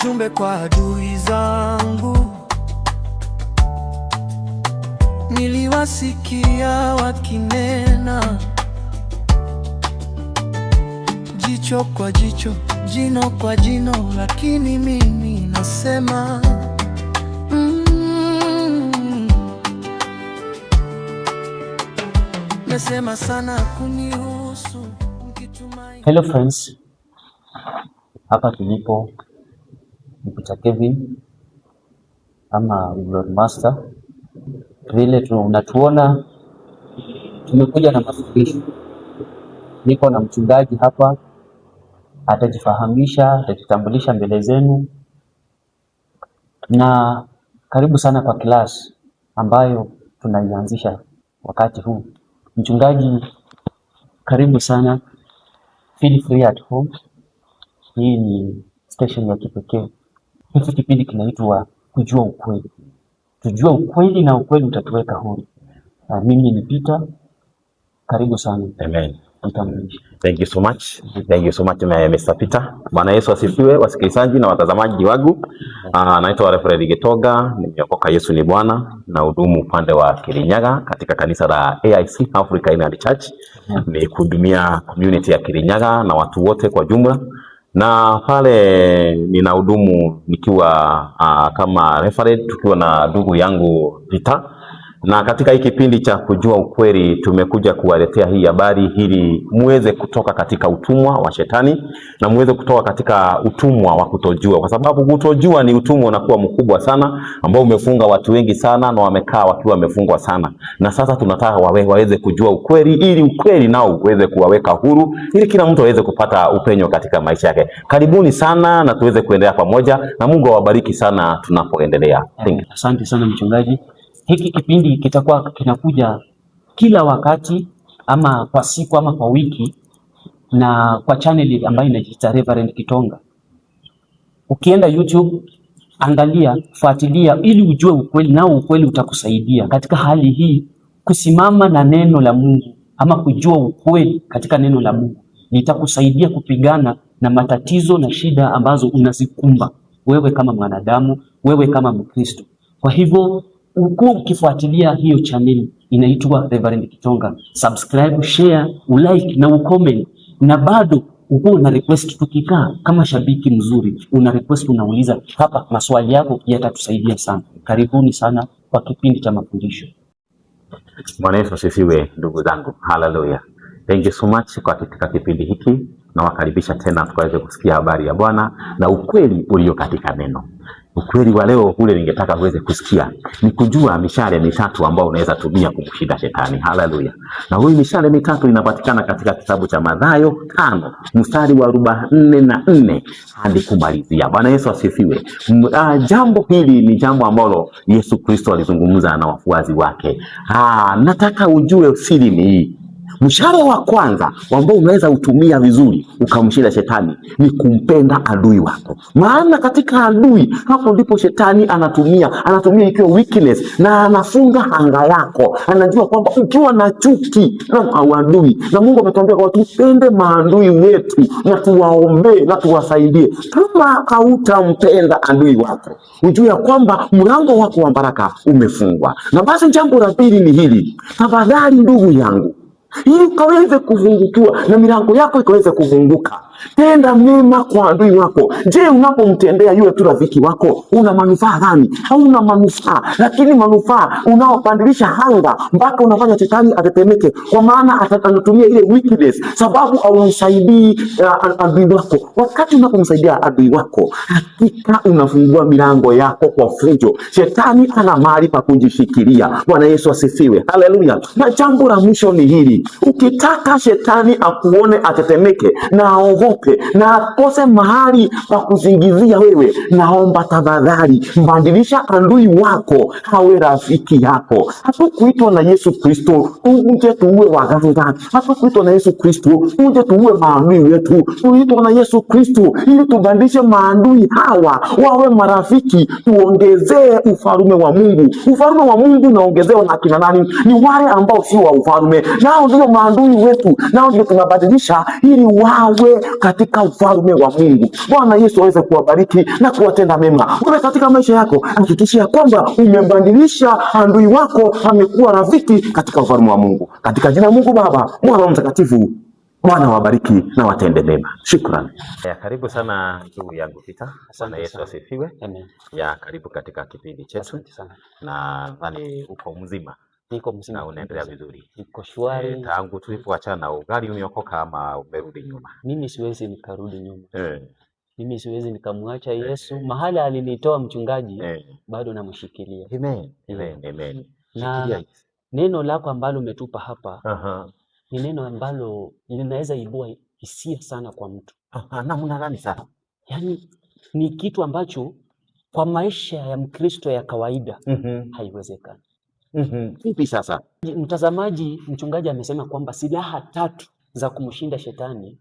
Ujumbe kwa adui zangu, niliwasikia wakinena, jicho kwa jicho, jino kwa jino, lakini mimi nasema Nasema sana kunihusu mkitumaini. Hello friends, hapa tulipo ni Peter Kevin ama Glory Master. Vile unatuona tumekuja na mafundisho. Niko na mchungaji hapa, atajifahamisha, atajitambulisha mbele zenu, na karibu sana kwa class ambayo tunaianzisha wakati huu. Mchungaji, karibu sana, feel free at home. Hii ni station ya kipekee. Hiki kipindi kinaitwa Kujua Ukweli. Tujue ukweli na ukweli utatuweka huru. Na mimi ni Peter, karibu sana. Amen. Jitambulishe. Thank you so much. Thank you so much, Mr. Peter. Bwana Yesu asifiwe, wasikilizaji na watazamaji wangu. Naitwa Reverend Gitoga, nimeokoka, Yesu ni Bwana, na hudumu upande wa Kirinyaga katika kanisa la AIC Africa Inland Church. Ni kuhudumia community ya Kirinyaga na watu wote kwa jumla. Na pale ninahudumu nikiwa kama referent tukiwa na ndugu yangu Peter. Na katika hii kipindi cha Kujua Ukweli tumekuja kuwaletea hii habari ili muweze kutoka katika utumwa wa shetani na muweze kutoka katika utumwa wa kutojua, kwa sababu kutojua ni utumwa unakuwa mkubwa sana ambao umefunga watu wengi sana na wamekaa wakiwa wamefungwa sana. Na sasa tunataka waweze kujua ukweli ili ukweli nao uweze kuwaweka huru, ili kila mtu aweze kupata upenyo katika maisha yake. Karibuni sana na tuweze kuendelea pamoja, na Mungu awabariki sana tunapoendelea. Thank you. Asante sana mchungaji. Hiki kipindi kitakuwa kinakuja kila wakati ama kwa siku ama kwa wiki, na kwa channel ambayo inajiita Reverend Kitonga. Ukienda YouTube angalia, fuatilia ili ujue ukweli, nao ukweli utakusaidia katika hali hii kusimama na neno la Mungu ama kujua ukweli katika neno la Mungu litakusaidia kupigana na matatizo na shida ambazo unazikumba wewe kama mwanadamu, wewe kama Mkristo. Kwa hivyo ukuwa ukifuatilia hiyo channel inaitwa Reverend Kitonga, subscribe, share, ulike na ucomment, na bado ukuwa una request. Tukikaa kama shabiki mzuri, una request, unauliza hapa, maswali yako yatatusaidia sana. Karibuni sana kwa kipindi cha mafundisho. Bwana Yesu asifiwe, ndugu zangu. Haleluya. Thank you so much kwa katika kipindi hiki, nawakaribisha tena tukaweze kusikia habari ya Bwana na ukweli ulio katika neno. Ukweli wa leo ule ningetaka uweze kusikia ni kujua mishale mitatu ambao unaweza tumia kumshinda shetani. Haleluya. Na huyu mishale mitatu inapatikana katika kitabu cha Mathayo 5 mstari wa 44 hadi kumalizia. Bwana Yesu asifiwe. Jambo hili ni jambo ambalo Yesu Kristo alizungumza na wafuasi wake. Nataka ujue siri ni hii. Mshale wa kwanza ambao unaweza utumia vizuri ukamshinda shetani ni kumpenda adui wako. Maana katika adui hapo ndipo shetani anatumia ikiwa weakness, na anafunga anga yako. Anajua kwamba ukiwa na chuki na adui, na Mungu ametuambia kwamba tupende maadui wetu na tuwaombee na tuwasaidie. Kama hautampenda adui wako, ujue ya kwamba mlango wako wa baraka umefungwa. Na basi jambo la pili ni hili, tafadhali ndugu yangu, ili ukaweze kufungukiwa na milango yako ikaweze kufunguka, tenda mema kwa adui wako. Je, unapomtendea yule tu rafiki wako una manufaa gani? Hauna manufaa, lakini manufaa unaopandilisha hanga mpaka unafanya shetani atetemeke, kwa maana atatumia ile weakness, sababu haumsaidii adui wako. Wakati unapomsaidia adui wako, hakika unafungua milango yako kwa fujo. Shetani ana mahali pa kujishikilia. Bwana Yesu asifiwe, haleluya. Na jambo la mwisho ni hili, ukitaka shetani akuone atetemeke na aogope na akose mahali pa kusingizia wewe, naomba tafadhali mbadilisha adui wako awe rafiki yako. Hatukuitwa na Yesu Kristo uje tuue waganga, hatukuitwa na Yesu Kristo uje tuue maadui wetu. Tuitwa na Yesu Kristo ili tubadilishe maadui hawa wawe marafiki, tuongezee ufalme wa Mungu. Ufalme wa Mungu unaongezewa na kina nani? Ni wale ambao sio wa ufalme, nao ndio maadui wetu, nao ndio tunabadilisha ili wawe katika ufalme wa Mungu. Bwana Yesu aweze kuwabariki na kuwatenda mema. Wewe katika maisha yako hakikisha kwamba umebadilisha adui wako amekuwa rafiki katika ufalme wa Mungu. Katika jina la Mungu Baba, Mwana Mtakatifu, Bwana wabariki na watende mema. Shukrani. Ya, karibu sana ndugu yangu Peter. Bwana Asante Yesu sana. asifiwe. Amen. Ya, karibu katika kipindi chetu Asante sana. na nadhani uko mzima Niko mzima na unaendelea kabisa. vizuri. Niko shwari. Tangu tulipoachana ugali umeokoka ama umerudi nyuma? Mimi siwezi nikarudi nyuma. Mimi siwezi nikamwacha Yesu. Mahali alinitoa mchungaji, bado namshikilia. Amen. Amen. Amen. Na Shikilia Yesu. neno lako ambalo umetupa hapa ni neno ambalo linaweza ibua hisia sana kwa mtu. Namna gani sasa? Yaani ni kitu ambacho kwa maisha ya Mkristo ya kawaida haiwezekani. Vipi sasa? Mtazamaji, mchungaji amesema kwamba silaha tatu za kumshinda shetani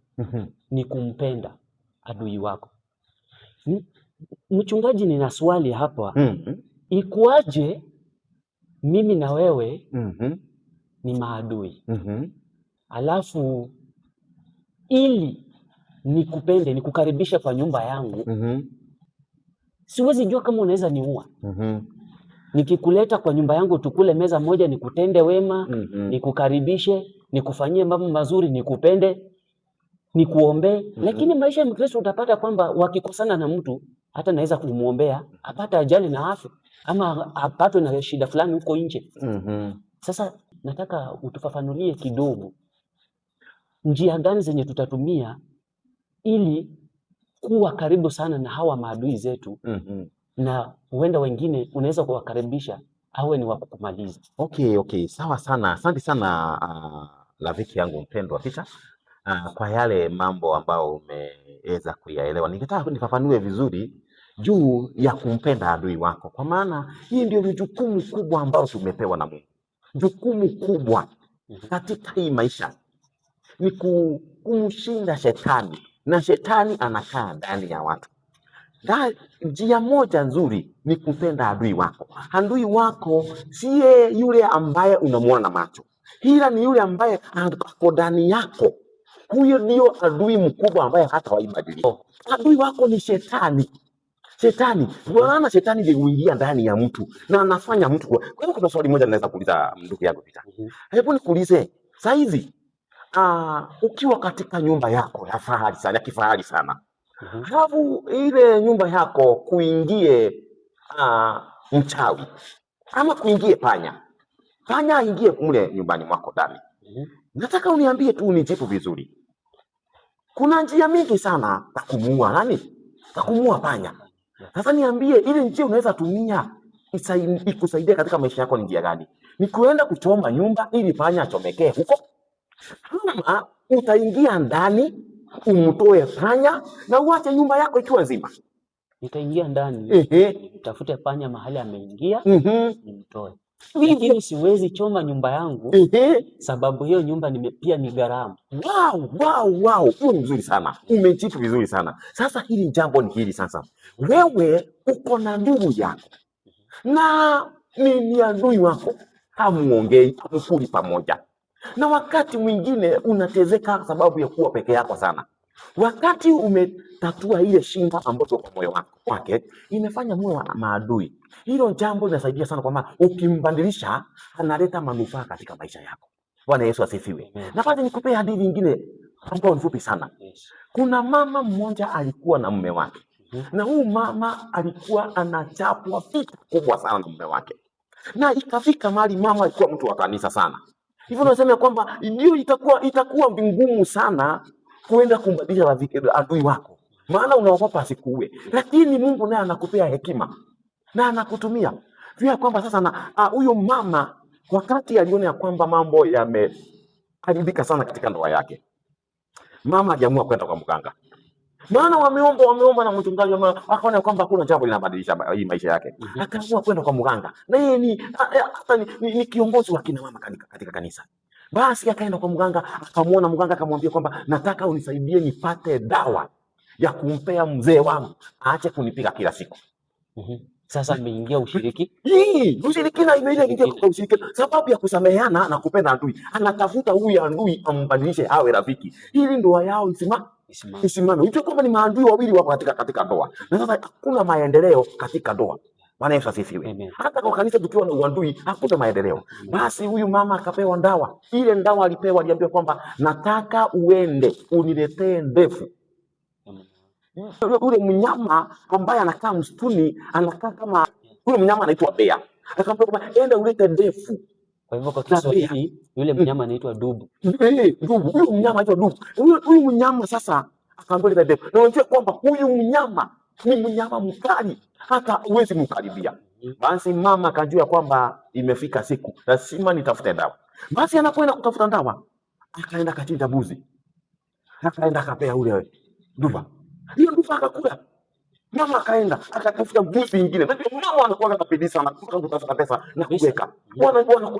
ni kumpenda adui wako. Mchungaji, nina swali hapa. Ikuaje mimi na wewe ni maadui? Alafu ili nikupende, nikukaribisha kwa nyumba yangu, siwezi jua kama unaweza niua. Nikikuleta kwa nyumba yangu tukule meza moja, nikutende wema, nikukaribishe, nikufanyie mambo mazuri, nikupende, nikuombee. Lakini maisha ya Mkristo utapata kwamba wakikosana na mtu, hata naweza kumwombea apate ajali na afe, ama apatwe na shida fulani huko nje. Sasa nataka utufafanulie kidogo njia gani zenye tutatumia ili kuwa karibu sana na hawa maadui zetu, na huenda wengine unaweza kuwakaribisha awe ni wa kukumaliza. Okay, sawa sana. Asante sana rafiki yangu mpendwa Peter, kwa yale mambo ambayo umeweza kuyaelewa. Ningetaka nifafanue vizuri juu ya kumpenda adui wako, kwa maana hii ndio jukumu kubwa ambalo tumepewa na Mungu. Jukumu kubwa katika hii maisha ni kumshinda shetani, na shetani anakaa ndani ya watu. Njia moja nzuri ni kupenda adui wako. Adui wako siye yule ambaye unamwona na macho, ila ni yule ambaye ako ndani yako. Huyo ndio adui mkubwa ambaye hatawahi badilika. Adui wako ni shetani. Shetani, maana shetani ndiye huingia ndani ya mtu na anafanya mtu kuwa. Kwa hivyo kuna swali moja naweza kuuliza ndugu yangu Peter. Hebu nikuulize saizi, ukiwa katika nyumba yako ya fahari sana, ya kifahari sana, halafu ile nyumba yako kuingie mchawi ama kuingie panya, panya aingie mle nyumbani mwako ndani. Nataka uniambie tu unijibu vizuri. Kuna njia mingi sana za kumuua nani? Za kumuua panya. Sasa niambie ile njia unaweza tumia ikusaidie katika maisha yako ni njia gani? Ni kuenda kuchoma nyumba ili panya achomekee huko, ama utaingia ndani umtoe panya na uache nyumba yako ikiwa nzima? Nitaingia ndani, nitafute panya mahali ameingia, nimtoe. Lakini siwezi choma nyumba yangu, sababu hiyo nyumba pia ni gharama. Wow. Hiyo ni mzuri sana, umejibu vizuri sana. Sasa hili jambo ni hili sasa, wewe uko na ndugu yako na ni adui wako, hamuongei, hamkuli pamoja, na wakati mwingine unatezeka sababu ya kuwa peke yako sana. Wakati umetatua ile shida ambayo kwa moyo wako wake imefanya muwe wa maadui, hilo jambo linasaidia sana, kwa maana ukimbadilisha analeta manufaa katika maisha yako. Bwana Yesu asifiwe. Amen. Na kwanza nikupee hadithi nyingine ambayo ni fupi sana. Kuna mama mmoja alikuwa na mume wake, na huyu mama alikuwa anachapwa vita kubwa sana na mume wake, na ikafika mahali mama alikuwa mtu wa kanisa sana, hivyo nasema kwamba ndio itakuwa ngumu sana kuenda kumbadilisha adui wako, maana unaogopa asikuue, lakini Mungu naye anakupea hekima na anakutumia juu ya kwamba sasa na huyo mama wakati aliona ya kwamba mambo yameharibika sana katika ndoa yake, mama aliamua kwenda kwa mganga, maana wameomba na mchungaji akaona kwamba hakuna jambo linabadilisha hii maisha yake. Akaamua kwenda kwa mganga, na yeye ni hata ni kiongozi wa kina mama katika kanisa. Basi akaenda kwa mganga, akamwona mganga, akamwambia kwamba nataka unisaidie nipate dawa ya kumpea mzee wangu aache kunipiga kila siku. Sasa ameingia ushiriki. Hii ushirikina imeile ingia kwa ushirikina, sababu ya kusameheana na kupenda adui. Anatafuta huyu adui ambadilishe awe rafiki ili ndoa yao Isimame. Isimame. Unajua kwamba ni maadui wawili wako katika ndoa, na sasa hakuna maendeleo katika ndoa. Bwana Yesu asifiwe. Amen. Hata kwa kanisa tukiwa na uadui hakuna maendeleo. Basi huyu mama akapewa ndawa. Ile ndawa alipewa, aliambiwa kwamba nataka uende uniletee ndefu. Amen. Yule mnyama ambaye anakaa msituni, anakaa kama yule mnyama anaitwa bea. Akaambiwa kwamba enda ulete ndefu Kwa hivyo kwa za bea. Kiswahili yule mnyama anaitwa dubu. Dubu. Huyu mnyama anaitwa dubu. Huyu mnyama sasa akaambiwa leta ndefu. Na unajua kwamba huyu mnyama ni mnyama mkali, hata huwezi mkaribia. Basi mama akajua kwamba imefika siku lazima nitafute dawa. Basi anapoenda kutafuta dawa, akaenda akachinja mbuzi, akaenda akapea ule nduva. Hiyo nduva akakula. Mama akaenda akatafuta mbuzi ingine. Unajua mama anakuwa na bidii sana mpaka kutafuta pesa na Kabisa. kuweka.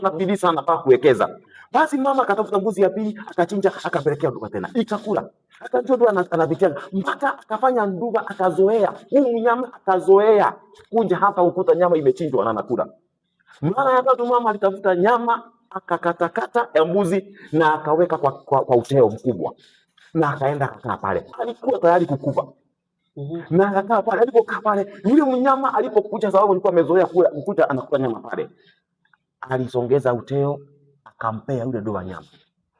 Wana bidii sana mpaka kuwekeza. Basi mama akatafuta mbuzi ya pili, akachinja, akapelekea nduva tena. Ikakula. Akajua nduva anapitia mpaka akafanya nduva akazoea. Huyu mnyama akazoea kuja hapa ukuta nyama imechinjwa na anakula. Mara ya tatu mama alitafuta nyama akakatakata ya mbuzi na akaweka kwa uteo mkubwa na akaenda akakaa pale. Alikuwa tayari kukufa na akakaa pale. Alipokaa pale, yule mnyama alipokuja, sababu alikuwa amezoea kula kukuja anakula nyama pale, alisongeza uteo akampea yule nduva nyama.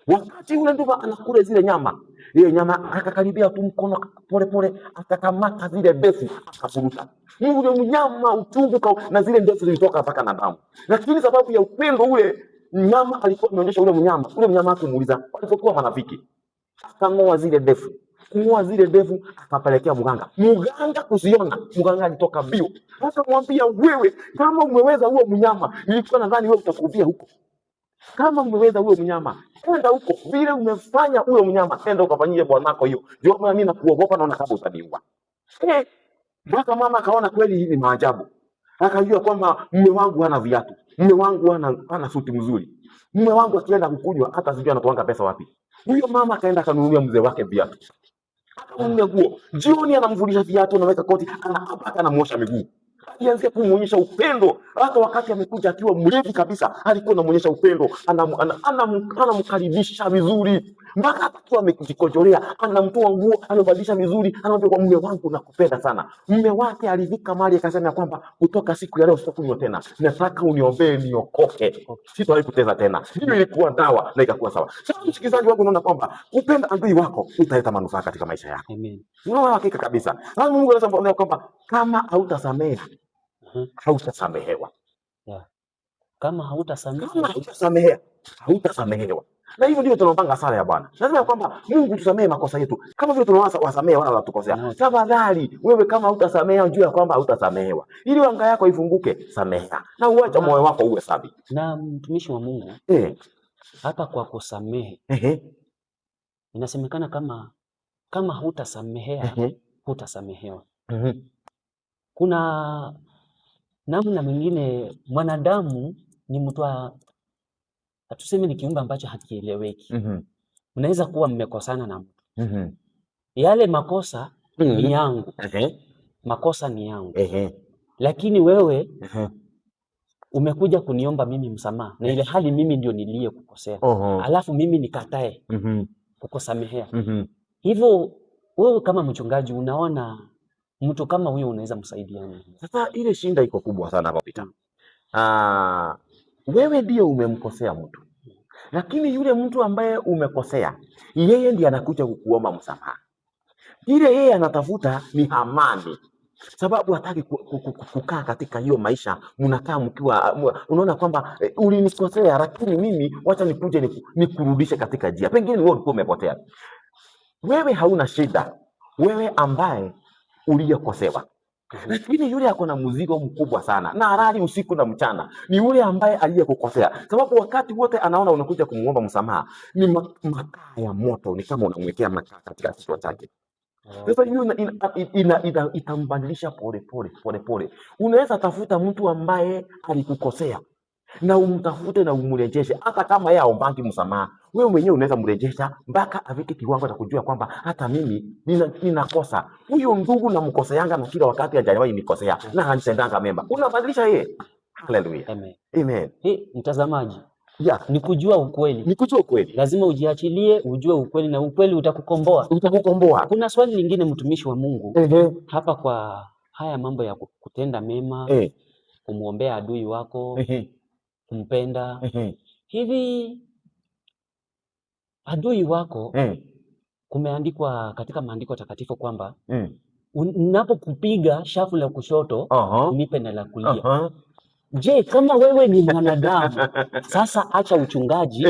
Wakati yule nduva anakula zile nyama, ile nyama akakaribia tu mkono pole pole, akakamata zile ndefu akaburuta yule mnyama uchungu na zile ndefu zilitoka mpaka na damu. Lakini sababu ya upendo ule mnyama alikuwa ameonyesha ule mnyama hakumuuliza, walipokuwa marafiki akang'oa zile ndefu, kung'oa zile ndefu akapelekea mganga. Mganga kuziona, mganga alitoka mbio, akamwambia wewe, kama umeweza huo mnyama, nilikuwa nadhani wewe utakufia huko. Kama umeweza huo mnyama, enda huko vile umefanya huyo mnyama, enda ukafanyie bwanako hiyo. Ndio maana mimi nakuogopa, naona kama utaniua. Mpaka mama akaona kweli hii ni maajabu, akajua kwamba mume wangu hana viatu, mume wangu hana suti mzuri, mume wangu akienda kukunywa hata sijui anatoanga pesa wapi. Huyo mama akaenda akanunulia mzee wake viatu, akamnunulia nguo, jioni anamvulisha viatu, anaweka koti, mpaka anamuosha miguu. Alianzia kumuonyesha upendo hata wakati amekuja akiwa mlevi kabisa, alikuwa anamuonyesha upendo, anamkaribisha vizuri, mpaka akiwa amejikojolea, anamtoa nguo, anambadilisha vizuri, anamwambia kwa mume wangu nakupenda sana. Mume wake alifika mahali akasema kwamba kutoka siku ya leo sitakunywa tena, nataka uniombee niokoke, sitawahi kuteza tena. Hiyo ilikuwa dawa na ikakuwa sawa. Sasa msikilizaji wangu, unaona kwamba kupenda adui wako utaleta manufaa katika maisha yako. Amen. Unaona hakika kabisa. Sasa Mungu anasema kwamba kama hautasamehe hautasamehewa. Yeah. Kama hautasamehe, Kama hautasamehea hautasamehewa. Na hivyo ndivyo tunaopanga sala ya Bwana. Lazima ya kwamba Mungu tusamehe makosa yetu kama vile tunawasamehe wale wanaotukosea. Tafadhali wewe kama hautasamehea, jua ya kwamba hautasamehewa. Ili anga yako ifunguke, samehea na uache moyo wako uwe safi. Na mtumishi wa Mungu hapa kwa kusamehe inasemekana kama hutasamehea hutasamehewa. Kuna namna mwingine mwanadamu ni mtu hatuseme ni kiumbe ambacho hakieleweki. Mnaweza kuwa mmekosana na mtu. Yale makosa ni yangu. Makosa ni yangu. Lakini wewe umekuja kuniomba mimi msamaha na ile hali mimi ndio niliyekukosea. Alafu mimi nikatae kukusamehea. Hivyo wewe kama mchungaji unaona mtu kama huyo unaweza msaidia nini? Sasa ile shinda iko kubwa sana hapa Peter. Wewe ndio umemkosea mtu, lakini yule mtu ambaye umekosea yeye ndiye anakuja kukuomba msamaha. Ile yeye anatafuta ni amani, sababu hataki kukaa katika hiyo maisha. Mnakaa mkiwa unaona kwamba ulinikosea, lakini mimi wacha nikuje nikurudishe katika njia. Pengine wewe ulikuwa umepotea, wewe hauna shida, wewe ambaye uliyekosewa. Lakini yule ako na mzigo mkubwa sana na halali usiku na mchana ni yule ambaye aliyekukosea, sababu wakati wote anaona unakuja kumuomba msamaha ni makaa ya moto, ni kama unamwekea makaa katika kichwa chake. Sasa hiyo itambadilisha pole pole pole pole. Unaweza tafuta mtu ambaye alikukosea na umtafute na umrejeshe, hata kama yeye haombangi msamaha, wewe mwenyewe unaweza mrejesha mpaka afike kiwango cha kujua kwamba hata mimi ninakosa. Huyu ndugu namkoseanga na kila wakati hajawahi nikosea na hanisendanga mema. Unabadilisha yeye. Hallelujah. Amen. Amen. Hey, mtazamaji, Yeah. Ni kujua ukweli. Ni kujua ukweli. Lazima ujiachilie, ujue ukweli na ukweli utakukomboa. Utakukomboa. Kuna swali lingine, mtumishi wa Mungu, hapa kwa haya mambo ya kutenda mema, kumwombea adui wako, kumpenda. Hivi adui wako, kumeandikwa katika maandiko takatifu kwamba unapokupiga shavu la kushoto, unipe na la kulia. Je, kama wewe ni mwanadamu, sasa acha uchungaji,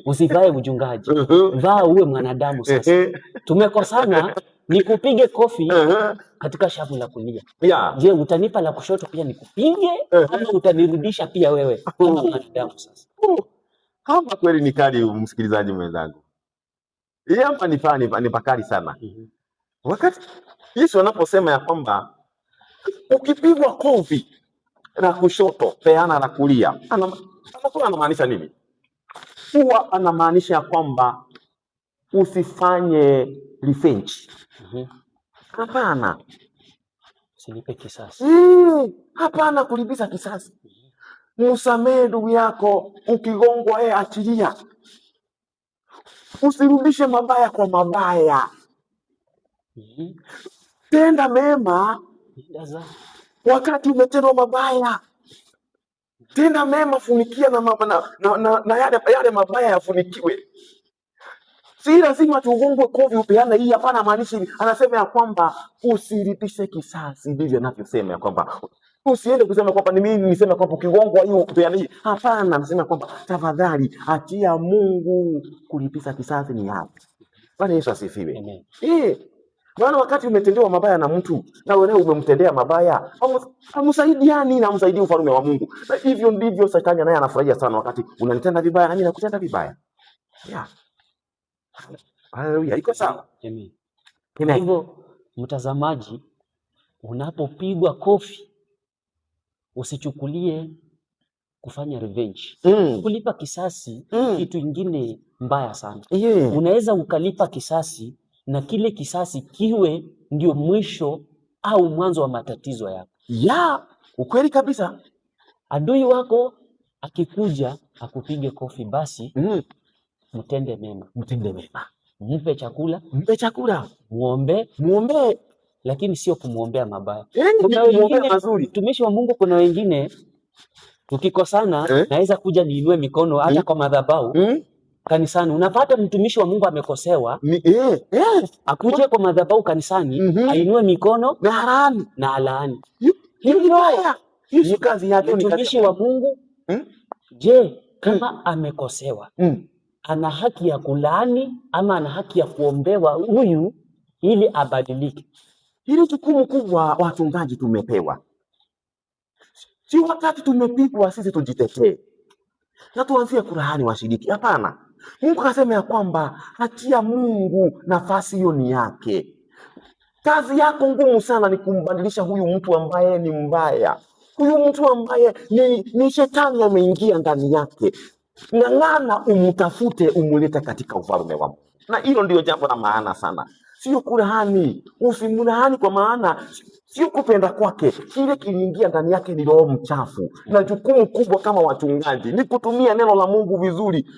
usivae uchungaji, vaa uwe mwanadamu sasa. Tumekosana, nikupige kofi katika shavu la kulia. Je, utanipa la kushoto pia nikupige ama utanirudisha pia wewe kama mwanadamu sasa? Hapa kweli ni kali, msikilizaji mwenzangu. Hii hapa ni pakali sana. Wakati Yesu anaposema ya kwamba ukipigwa kofi la kushoto peana la kulia, anakuwa anamaanisha nini? Huwa anamaanisha ya kwamba usifanye revenge. Hapana. Usilipe kisasi. Hapana kulipiza kisasi. Msamehe ndugu yako, ukigongwa yeye achilia. Usirudishe mabaya kwa mabaya. Tenda mema Nenda zako. wakati umetendwa mabaya. Tenda mema, funikia na yale mabaya yafunikiwe. Si lazima tugongwe kofi upeane hii. Hapana, maanishi anasema ya kwamba usilipishe kisasi. Ndivyo anavyosema ya kwamba usiende kusema kwamba ni mimi niseme kwamba ukigongwa hiyo upeane hii. Hapana, anasema kwamba tafadhali achia Mungu kulipiza kisasi ni yake. Bwana Yesu asifiwe. Amen. Maana wakati umetendewa mabaya na mtu na wewe umemtendea mabaya, hamsaidiani na hamsaidii ufalme wa Mungu. Na hivyo ndivyo shetani naye anafurahia sana wakati unanitenda vibaya na mimi nakutenda vibaya. Yeah. Haleluya, iko sawa. Amen. Amen. Hivyo mtazamaji, unapopigwa kofi usichukulie kufanya revenge. Kulipa kisasi kitu ingine mbaya sana. Unaweza ukalipa kisasi na kile kisasi kiwe ndio mwisho au mwanzo wa matatizo yako. Ya, ukweli kabisa. Adui wako akikuja akupige kofi, basi mtende mema. Mtende mema. Mpe chakula, Mpe chakula. muombe, Muombe. lakini sio kumuombea mabaya. Kuna Ni kumuombea wengine, mazuri. mtumishi wa Mungu, kuna wengine tukikosana naweza kuja niinue mikono hata kwa madhabahu kanisani. Unapata mtumishi wa Mungu amekosewa, akuje kwa madhabahu kanisani, ainue mikono na alaani. na alaani. Hiyo ni mbaya. Hiyo si kazi yake, ni kazi Mtumishi ya wa Mungu, je, kama amekosewa, ana haki ya kulaani ama ana haki ya kuombewa huyu ili abadilike? Hili jukumu kubwa wachungaji tumepewa. Si wakati tumepigwa sisi tujitetee na tuanzie kulaani washiriki. Hapana. Mungu akasema ya kwamba achia Mungu nafasi hiyo ni yake. Kazi yako ngumu sana ni kumbadilisha huyu mtu ambaye ni mbaya, huyu mtu ambaye ni shetani ameingia ndani yake. Ng'ang'ana umtafute, umulete katika ufalme wa Mungu. Na hilo ndio jambo la maana sana, sio kulaani. Usimlaani kwa maana sio kupenda kwake, kile kiliingia ndani yake ni roho mchafu. Na jukumu kubwa kama wachungaji ni kutumia neno la Mungu vizuri,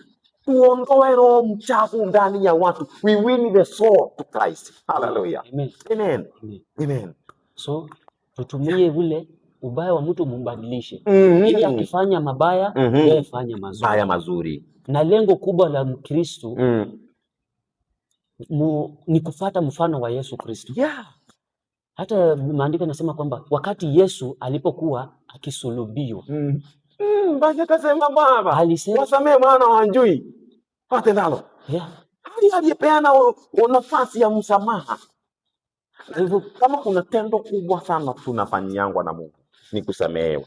tuondoe roho mchafu ndani ya watu. We win the soul to Christ. Hallelujah. Amen. Amen. Amen. Amen. So tutumie ule ubaya wa mtu mumbadilishe, ili akifanya mabaya wewe fanya mazuri. Baya mazuri. Na lengo kubwa la Mkristo ni kufuata mfano wa Yesu Kristo. Hata maandiko yanasema kwamba wakati Yesu alipokuwa akisulubiwa, Basi akasema Baba, alisema wasamehe maana hawajui watendalo. Hali aliyepeana nafasi ya msamaha. Kwa hivyo kama kuna tendo kubwa sana tunafanyiangwa na Mungu ni kusamehewa.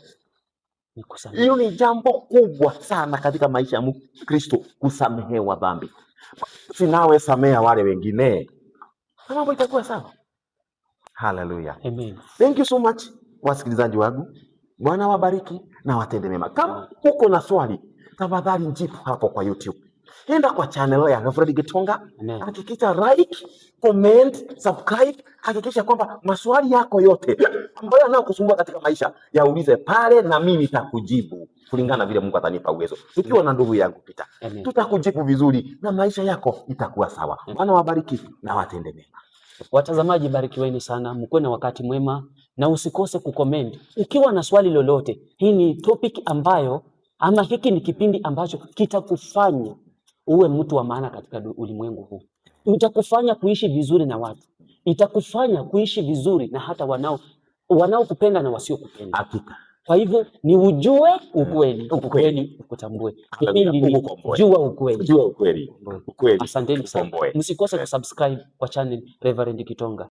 Ni kusamehewa. Hiyo ni jambo kubwa sana katika maisha ya Mkristo, kusamehewa dhambi. Sinawe samea wale wengine, na mambo itakuwa sawa. Hallelujah. Amen. Thank you so much wasikilizaji wangu. Bwana wabariki na watende mema. Kama uko na swali, tafadhali njibu hapo kwa YouTube. Enda kwa channel ya Reverend Gitonga. Amen. Hakikisha like, comment, subscribe. Hakikisha kwamba maswali yako yote ambayo yanayokusumbua katika maisha yaulize pale na mimi nitakujibu. kulingana na vile Mungu atanipa uwezo. Tukiwa na ndugu yangu Peter, Amen. Tutakujibu vizuri na maisha yako itakuwa sawa. Bwana wabariki na watende mema. Watazamaji, barikiweni sana, mkuwe na wakati mwema na usikose kucomment ukiwa na swali lolote. Hii ni topic ambayo ama hiki ni kipindi ambacho kitakufanya uwe mtu wa maana katika ulimwengu huu, itakufanya kuishi vizuri na watu, itakufanya kuishi vizuri na hata wanaokupenda na wasiokupenda. Hakika. Kwa hivyo ni ujue ukweli, Ukweli. Ukweli ukutambue. Haleluya. Kipindi ni Ukukomboe. Jua Ukweli. Jua ukweli. Ukweli. Asanteni sana, Ukomboe. msikose kusubscribe kwa channel Reverend Kitonga.